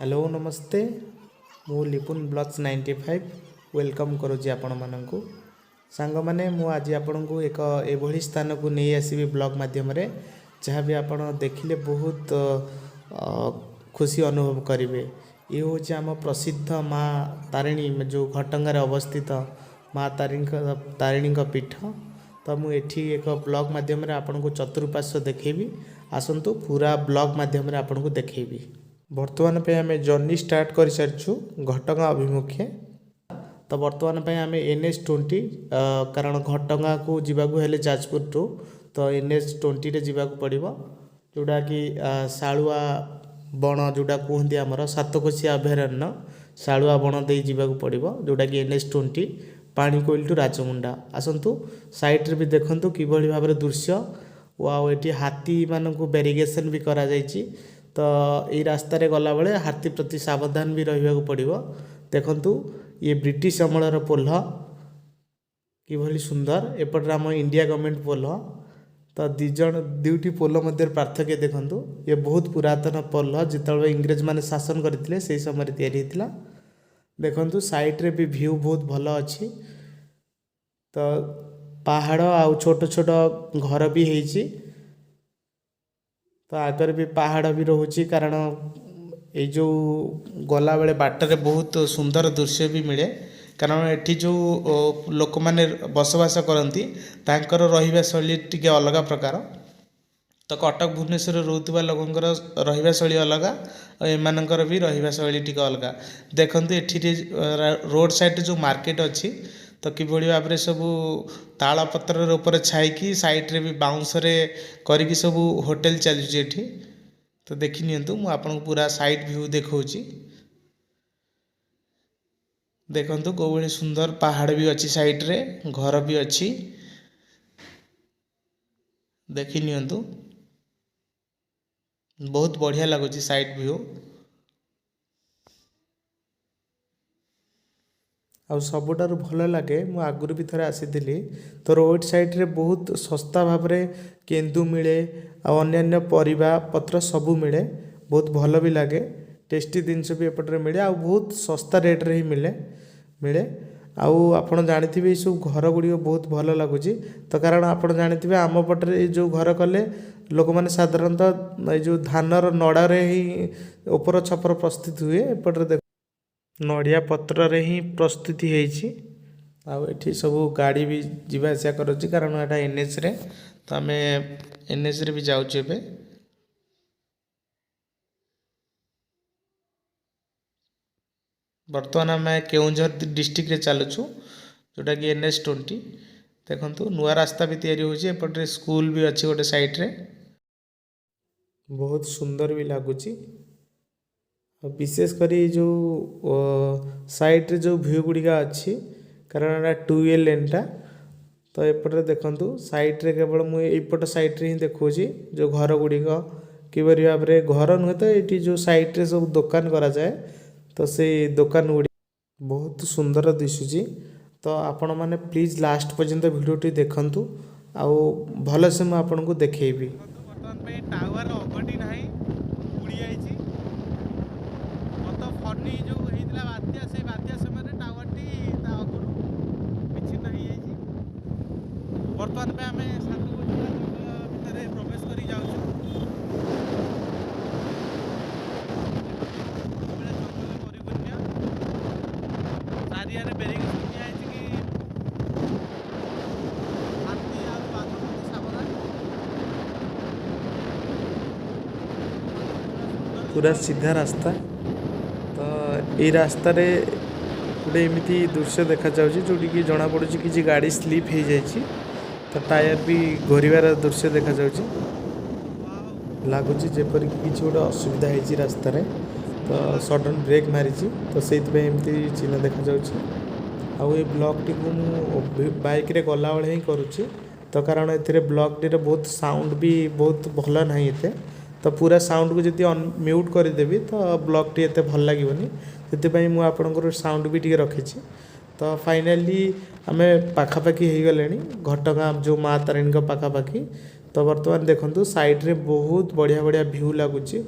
Hello, ନମସ୍ତେ। ମୁଁ Lipun blogs 95 welcome କରୁଛି ଆପଣମାନଙ୍କୁ। ସାଙ୍ଗମାନେ, ମୁଁ ଆଜି ଆପଣଙ୍କୁ ଏକ ଏଭଳି ସ୍ଥାନକୁ ନେଇ ଆସିବି ବ୍ଲଗ୍ ମାଧ୍ୟମରେ, ଯାହା ବି ଆପଣ ଦେଖିଲେ ବହୁତ ଖୁସି ଅନୁଭବ କରିବେ। ଇଏ ହେଉଛି ଆମ ପ୍ରସିଦ୍ଧ ମା ତାରିଣୀ, ଯେଉଁ ଘଟଗାଁରେ ଅବସ୍ଥିତ ମା ତାରିଣୀଙ୍କ ପୀଠ। ତ ମୁଁ ଏଠି ଏକ ବ୍ଲଗ୍ ମାଧ୍ୟମରେ ଆପଣଙ୍କୁ ଚତୁଃପାର୍ଶ୍ୱ ଦେଖେଇବି। ଆସନ୍ତୁ, ପୁରା ବ୍ଲଗ୍ ମାଧ୍ୟମରେ ଆପଣଙ୍କୁ ଦେଖେଇବି। ବର୍ତ୍ତମାନ ପାଇଁ ଆମେ ଜର୍ଣ୍ଣି ଷ୍ଟାର୍ଟ କରିସାରିଛୁ ଘଟଗାଁ ଅଭିମୁଖେ। ତ ବର୍ତ୍ତମାନ ପାଇଁ ଆମେ NH 20, କାରଣ ଘଟଗାଁକୁ ଯିବାକୁ ହେଲେ ଯାଜପୁରଠୁ ତ NH 20ରେ ଯିବାକୁ ପଡ଼ିବ, ଯେଉଁଟାକି ଶାଳୁଆ ବଣ ଯେଉଁଟା କୁହନ୍ତି, ଆମର ସାତକୋଶିଆ ଅଭୟାରଣ୍ୟ, ଶାଳୁଆ ବଣ ଦେଇ ଯିବାକୁ ପଡ଼ିବ, ଯେଉଁଟାକି NH 20, Panikoili two Rajamunda. ଆସନ୍ତୁ, ସାଇଡ଼୍ରେ ବି ଦେଖନ୍ତୁ କିଭଳି ଭାବରେ ଦୃଶ୍ୟ। ଆଉ ଏଠି ହାତୀମାନଙ୍କୁ ବ୍ୟାରିଗେସନ୍ ବି କରାଯାଇଛି। ତ ଏଇ ରାସ୍ତାରେ ଗଲାବେଳେ ହାତୀ ପ୍ରତି ସାବଧାନ ବି ରହିବାକୁ ପଡ଼ିବ। ଦେଖନ୍ତୁ, ଇଏ ବ୍ରିଟିଶ ଅମଳର ପୋଲ, କିଭଳି ସୁନ୍ଦର। ଏପଟରେ ଆମ ଇଣ୍ଡିଆ ଗଭର୍ଣ୍ଣମେଣ୍ଟ ପୋଲ। ତ ଦୁଇ ଜଣ ଦୁଇଟି ପୋଲ ମଧ୍ୟରେ ପାର୍ଥକ୍ୟ ଦେଖନ୍ତୁ। ଇଏ ବହୁତ ପୁରାତନ ପୋଲ, ଯେତେବେଳେ ଇଂରେଜମାନେ ଶାସନ କରିଥିଲେ, ସେଇ ସମୟରେ ତିଆରି ହେଇଥିଲା। ଦେଖନ୍ତୁ, ସାଇଡ଼୍ରେ ବି ଭ୍ୟୁ ବହୁତ ଭଲ ଅଛି। ତ ପାହାଡ଼ ଆଉ ଛୋଟ ଛୋଟ ଘର ବି ହେଇଛି। ତ ଆଗରେ ବି ପାହାଡ଼ ବି ରହୁଛି, କାରଣ ଏଇ ଯେଉଁ ଗଲାବେଳେ ବାଟରେ ବହୁତ ସୁନ୍ଦର ଦୃଶ୍ୟ ବି ମିଳେ, କାରଣ ଏଠି ଯେଉଁ ଲୋକମାନେ ବସବାସ କରନ୍ତି, ତାଙ୍କର ରହିବା ଶୈଳୀ ଟିକେ ଅଲଗା ପ୍ରକାର। ତ କଟକ ଭୁବନେଶ୍ୱରରେ ରହୁଥିବା ଲୋକଙ୍କର ରହିବା ଶୈଳୀ ଅଲଗା ଆଉ ଏମାନଙ୍କର ବି ରହିବା ଶୈଳୀ ଟିକେ ଅଲଗା। ଦେଖନ୍ତୁ, ଏଠି ରୋଡ଼ ସାଇଡ଼୍ରେ ଯେଉଁ ମାର୍କେଟ ଅଛି, ତ କିଭଳି ଭାବରେ ସବୁ ତାଳପତ୍ରର ଉପରେ ଛାଇକି, ସାଇଡ଼୍ରେ ବି ବାଉଁଶରେ କରିକି ସବୁ ହୋଟେଲ ଚାଲୁଛି ଏଠି। ତ ଦେଖି ନିଅନ୍ତୁ, ମୁଁ ଆପଣଙ୍କୁ ପୁରା ସାଇଡ଼୍ ଭ୍ୟୁ ଦେଖାଉଛି। ଦେଖନ୍ତୁ, କେଉଁଭଳି ସୁନ୍ଦର ପାହାଡ଼ ବି ଅଛି, ସାଇଡ଼୍ରେ ଘର ବି ଅଛି। ଦେଖି ନିଅନ୍ତୁ, ବହୁତ ବଢ଼ିଆ ଲାଗୁଛି ସାଇଡ଼୍ ଭ୍ୟୁ। ଆଉ ସବୁଠାରୁ ଭଲ ଲାଗେ, ମୁଁ ଆଗରୁ ବି ଥରେ ଆସିଥିଲି, ତ ରୋଡ଼ ସାଇଡ଼୍ରେ ବହୁତ ଶସ୍ତା ଭାବରେ କେନ୍ଦୁ ମିଳେ ଆଉ ଅନ୍ୟାନ୍ୟ ପରିବା ପତ୍ର ସବୁ ମିଳେ। ବହୁତ ଭଲ ବି ଲାଗେ, ଟେଷ୍ଟି ଜିନିଷ ବି ଏପଟରେ ମିଳେ ଆଉ ବହୁତ ଶସ୍ତା ରେଟ୍ରେ ହିଁ ମିଳେ। ଆଉ ଆପଣ ଜାଣିଥିବେ, ଏଇସବୁ ଘର ଗୁଡ଼ିକ ବହୁତ ଭଲ ଲାଗୁଛି। ତ କାରଣ ଆପଣ ଜାଣିଥିବେ, ଆମ ପଟରେ ଏଇ ଯେଉଁ ଘର କଲେ ଲୋକମାନେ ସାଧାରଣତଃ ଏଇ ଯେଉଁ ଧାନର ନଡ଼ାରେ ହିଁ ଉପର ଛପର ପ୍ରସ୍ତୁତ ହୁଏ। ଏପଟରେ ଦେଖ, ନଡ଼ିଆ ପତ୍ରରେ ହିଁ ପ୍ରସ୍ତୁତି ହେଇଛି। ଆଉ ଏଠି ସବୁ ଗାଡ଼ି ବି ଯିବା ଆସିବା କରୁଛି, କାରଣ ଏଇଟା ଏନ୍ଏଚ୍ରେ। ତ ଆମେ ଏନ୍ଏଚ୍ରେ ବି ଯାଉଛୁ ଏବେ। ବର୍ତ୍ତମାନ ଆମେ କେଉଁଝର ଡିଷ୍ଟ୍ରିକ୍ଟରେ ଚାଲୁଛୁ, ଯେଉଁଟାକି NH 20। ଦେଖନ୍ତୁ, ନୂଆ ରାସ୍ତା ବି ତିଆରି ହେଉଛି। ଏପଟରେ ସ୍କୁଲ ବି ଅଛି ଗୋଟେ ସାଇଡ଼୍ରେ। ବହୁତ ସୁନ୍ଦର ବି ଲାଗୁଛି। ଆଉ ବିଶେଷ କରି ଏଇ ଯେଉଁ ସାଇଡ଼୍ରେ ଯେଉଁ ଭ୍ୟୁ ଗୁଡ଼ିକ ଅଛି, କାରଣ ଏଇଟା ଟୁ we ଲେନ୍ଟା। ତ ଏପଟରେ ଦେଖନ୍ତୁ, ସାଇଡ଼୍ରେ କେବଳ ମୁଁ ଏଇପଟ ସାଇଡ଼୍ରେ ହିଁ ଦେଖାଉଛି, ଯେଉଁ ଘର ଗୁଡ଼ିକ କିପରି ଭାବରେ, ଘର ନୁହେଁ ତ, ଏଇଠି ଯେଉଁ ସାଇଡ଼୍ରେ ସବୁ ଦୋକାନ କରାଯାଏ, ତ ସେଇ ଦୋକାନ ଗୁଡ଼ିକ ବହୁତ ସୁନ୍ଦର ଦିଶୁଛି। ତ ଆପଣମାନେ ପ୍ଲିଜ୍ ଲାଷ୍ଟ ପର୍ଯ୍ୟନ୍ତ ଭିଡ଼ିଓଟି ଦେଖନ୍ତୁ ଆଉ ଭଲସେ ମୁଁ ଆପଣଙ୍କୁ ଦେଖେଇବି। ବର୍ତ୍ତମାନ ପାଇଁ ଟାୱାର ଅଗଟି ନାହିଁ, ଉଡ଼ି ଯାଇଛି। ଗତ ଫନି ଯେଉଁ ହେଇଥିଲା ବାତ୍ୟା, ସେଇ ବାତ୍ୟା ସମୟରେ ଟାୱାରଟି ତା ଅଗରୁ ବିଚ୍ଛିନ୍ନ ହେଇଯାଇଛି। ବର୍ତ୍ତମାନ ପାଇଁ ଆମେ ସାତକୋଶିଆ ଜଙ୍ଗଲ ଭିତରେ ପ୍ରବେଶ କରି ଯାଉଛୁ। ପୁରା ଜଙ୍ଗଲ ପରିପୂର୍ଣ୍ଣ, ଚାରିଆଡ଼େ ବ୍ୟାରିକେଡ୍ ଦିଆହେଇଛି କି ହାତୀ ଆଉ ବାଘ ପ୍ରତି ସାବଧାନ। ପୁରା ସିଧା ରାସ୍ତା। ତ ଏଇ ରାସ୍ତାରେ ଗୋଟେ ଏମିତି ଦୃଶ୍ୟ ଦେଖାଯାଉଛି, ଯେଉଁଠିକି ଜଣାପଡ଼ୁଛି କିଛି ଗାଡ଼ି ସ୍ଲିପ୍ ହେଇଯାଇଛି। ତ ଟାୟାର ବି ଘୋରିବାର ଦୃଶ୍ୟ ଦେଖାଯାଉଛି। ଲାଗୁଛି ଯେପରିକି କିଛି ଗୋଟେ ଅସୁବିଧା ହେଇଛି ରାସ୍ତାରେ, ତ ସଡ଼ନ୍ ବ୍ରେକ୍ ମାରିଛି, ତ ସେଇଥିପାଇଁ ଏମିତି ଚିହ୍ନ ଦେଖାଯାଉଛି। ଆଉ ଏ ବ୍ଲଗ୍ଟିକୁ ମୁଁ ବାଇକ୍ରେ ଗଲାବେଳେ ହିଁ କରୁଛି, ତ କାରଣ ଏଥିରେ ବ୍ଲଗ୍ଟିରେ ବହୁତ ସାଉଣ୍ଡ ବି ବହୁତ ଭଲ ନାହିଁ ଏତେ। ତ ପୁରା ସାଉଣ୍ଡକୁ ଯଦି ମ୍ୟୁଟ୍ କରିଦେବି, ତ ବ୍ଲଗ୍ଟି ଏତେ ଭଲ ଲାଗିବନି। ସେଥିପାଇଁ ମୁଁ ଆପଣଙ୍କର ସାଉଣ୍ଡ ବି ଟିକେ ରଖିଛି। ତ ଫାଇନାଲି ଆମେ ପାଖାପାଖି ହେଇଗଲେଣି ଘଟଗାଁ, ଯେଉଁ ମା ତାରିଣୀଙ୍କ ପାଖାପାଖି। ତ ବର୍ତ୍ତମାନ ଦେଖନ୍ତୁ, ସାଇଡ଼୍ରେ ବହୁତ ବଢ଼ିଆ ବଢ଼ିଆ ଭ୍ୟୁ ଲାଗୁଛି।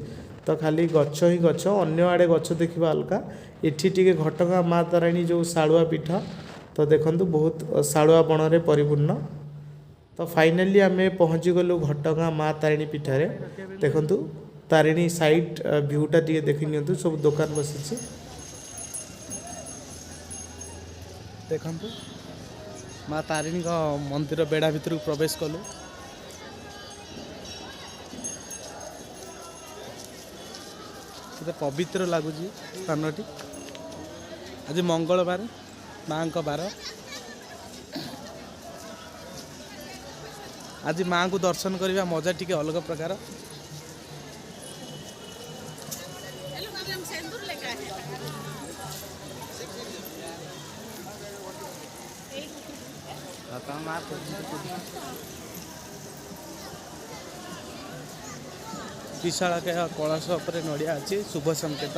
ତ ଖାଲି ଗଛ ହିଁ ଗଛ, ଅନ୍ୟ ଆଡ଼େ ଗଛ ଦେଖିବା ଅଲଗା। ଏଠି ଟିକେ ଘଟଗାଁ ମା ତାରିଣୀ ଯେଉଁ ଶାଳୁଆ ପୀଠ, ତ ଦେଖନ୍ତୁ ବହୁତ ଶାଳୁଆ ବଣରେ ପରିପୂର୍ଣ୍ଣ। ତ ଫାଇନାଲି ଆମେ ପହଞ୍ଚିଗଲୁ ଘଟଗାଁ ମା ତାରିଣୀ ପୀଠରେ। ଦେଖନ୍ତୁ ତାରିଣୀ ସାଇଟ୍ ଭ୍ୟୁଟା ଟିକେ ଦେଖି ନିଅନ୍ତୁ, ସବୁ ଦୋକାନ ବସିଛି। ଦେଖନ୍ତୁ ମା ତାରିଣୀଙ୍କ ମନ୍ଦିର ବେଢ଼ା ଭିତରକୁ ପ୍ରବେଶ କଲୁ। କେତେ ପବିତ୍ର ଲାଗୁଛି ସ୍ଥାନଟି। ଆଜି ମଙ୍ଗଳବାର, ମାଙ୍କ ବାର। ଆଜି ମାଙ୍କୁ ଦର୍ଶନ କରିବା ମଜା ଟିକେ ଅଲଗା ପ୍ରକାର। ବିଶାଳକାୟ କଳସ ଉପରେ ନଡ଼ିଆ ଅଛି, ଶୁଭ ସଂକେତ।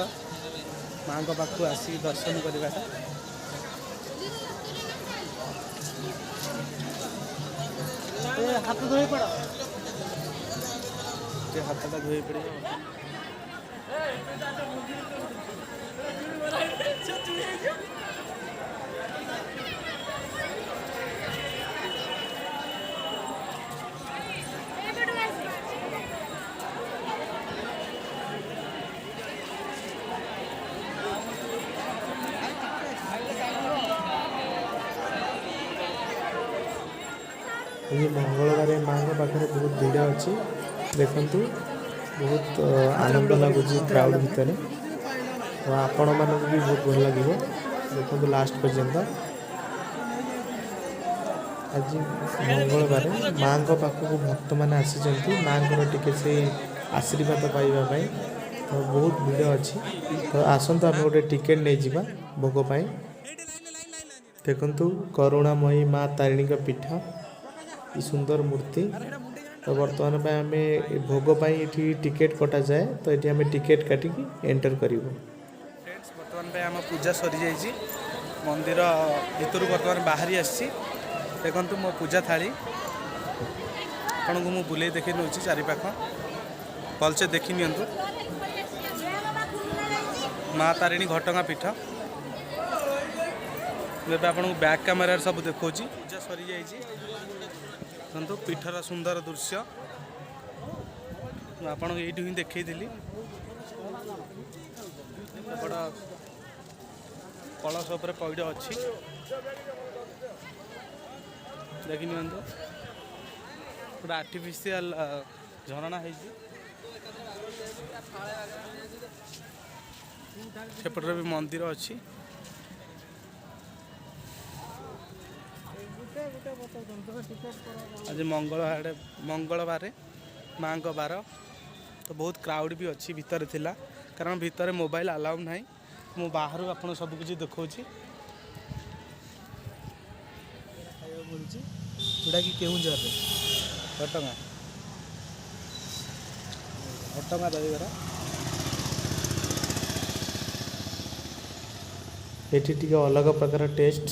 ମାଙ୍କ ପାଖକୁ ଆସିକି ଦର୍ଶନ କରିବାଟା। ହାତ ଧୋଇ ପଡ଼, ଟିକେ ହାତଟା ଧୋଇ ପଡ଼ିବ। ଆଜି ମଙ୍ଗଳବାର, ମାଆଙ୍କ ପାଖରେ ବହୁତ ଭିଡ଼ ଅଛି। ଦେଖନ୍ତୁ ବହୁତ ଆନନ୍ଦ ଲାଗୁଛି କ୍ରାଉଡ଼ ଭିତରେ, ତ ଆପଣମାନଙ୍କୁ ବି ବହୁତ ଭଲ ଲାଗିବ। ଦେଖନ୍ତୁ ଲାଷ୍ଟ ପର୍ଯ୍ୟନ୍ତ। ଆଜି ମଙ୍ଗଳବାର, ମାଆଙ୍କ ପାଖକୁ ଭକ୍ତମାନେ ଆସିଛନ୍ତି ମାଆଙ୍କର ଟିକେ ସେଇ ଆଶୀର୍ବାଦ ପାଇବା ପାଇଁ। ତ ବହୁତ ଭିଡ଼ ଅଛି। ତ ଆସନ୍ତୁ ଆମେ ଗୋଟେ ଟିକେଟ୍ ନେଇଯିବା ଭୋଗ ପାଇଁ। ଦେଖନ୍ତୁ କରୁଣାମୟୀ ମା ତାରିଣୀଙ୍କ ପୀଠ, କି ସୁନ୍ଦର ମୂର୍ତ୍ତି। ତ ବର୍ତ୍ତମାନ ପାଇଁ ଆମେ ଭୋଗ ପାଇଁ ଏଠି ଟିକେଟ୍ କଟାଯାଏ, ତ ଏଠି ଆମେ ଟିକେଟ୍ କାଟିକି ଏଣ୍ଟର କରିବୁ। ଫ୍ରେଣ୍ଡସ୍, ବର୍ତ୍ତମାନ ପାଇଁ ଆମ ପୂଜା ସରିଯାଇଛି। ମନ୍ଦିର ଭିତରୁ ବର୍ତ୍ତମାନ ବାହାରି ଆସିଛି। ଦେଖନ୍ତୁ ମୋ ପୂଜା ଥାଳି, ଆପଣଙ୍କୁ ମୁଁ ବୁଲେଇ ଦେଖେଇ ନେଉଛି ଚାରିପାଖ, ଭଲସେ ଦେଖି ନିଅନ୍ତୁ। ମା ତାରିଣୀ ଘଟଗାଁ ପୀଠ। ମୁଁ ଏବେ ଆପଣଙ୍କୁ ବ୍ୟାକ୍ କ୍ୟାମେରାରେ ସବୁ ଦେଖାଉଛି। ପୂଜା ସରିଯାଇଛି। ଦେଖନ୍ତୁ ପୀଠର ସୁନ୍ଦର ଦୃଶ୍ୟ ମୁଁ ଆପଣଙ୍କୁ ଏଇଠୁ ହିଁ ଦେଖେଇଥିଲି। ବଡ଼ କଳସ ଉପରେ ପଇଡ଼ ଅଛି, ଦେଖି ନିଅନ୍ତୁ। ଗୋଟେ ଆର୍ଟିଫିସିଆଲ ଝରଣା ହେଇଛି। ସେପଟରେ ବି ମନ୍ଦିର ଅଛି। ଆଜି ମଙ୍ଗଳବାରେ ମାଙ୍କ ବାର, ତ ବହୁତ କ୍ରାଉଡ଼ ବି ଅଛି ଭିତରେ ଥିଲା, କାରଣ ଭିତରେ ମୋବାଇଲ ଆଲାଉ ନାହିଁ। ମୁଁ ବାହାରୁ ଆପଣ ସବୁକିଛି ଦେଖାଉଛି। ଖାଇବାକୁ ମିଳୁଛି ଯେଉଁଟାକି କେଉଁଝରରେ ଘଟଗାଁ, ଘଟଗାଁ ଦହିବରା। ଏଠି ଟିକେ ଅଲଗା ପ୍ରକାର ଟେଷ୍ଟ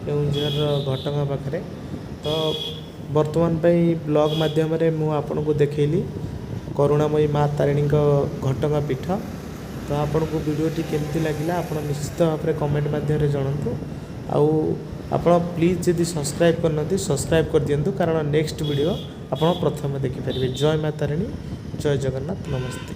କେଉଁଝରର ଘଟଗାଁ ପାଖରେ। ତ ବର୍ତ୍ତମାନ ପାଇଁ ବ୍ଲଗ୍ ମାଧ୍ୟମରେ ମୁଁ ଆପଣଙ୍କୁ ଦେଖେଇଲି କରୁଣାମୟୀ ମା ତାରିଣୀଙ୍କ ଘଟଗାଁ ପୀଠ। ତ ଆପଣଙ୍କୁ ଭିଡ଼ିଓଟି କେମିତି ଲାଗିଲା ଆପଣ ନିଶ୍ଚିତ ଭାବରେ କମେଣ୍ଟ ମାଧ୍ୟମରେ ଜଣାନ୍ତୁ। ଆଉ ଆପଣ ପ୍ଲିଜ୍ ଯଦି ସବସ୍କ୍ରାଇବ୍ କରିନାହାନ୍ତି ସବସ୍କ୍ରାଇବ୍ କରିଦିଅନ୍ତୁ, କାରଣ ନେକ୍ସଟ ଭିଡ଼ିଓ ଆପଣ ପ୍ରଥମେ ଦେଖିପାରିବେ। ଜୟ ମା ତାରିଣୀ, ଜୟ ଜଗନ୍ନାଥ, ନମସ୍ତେ।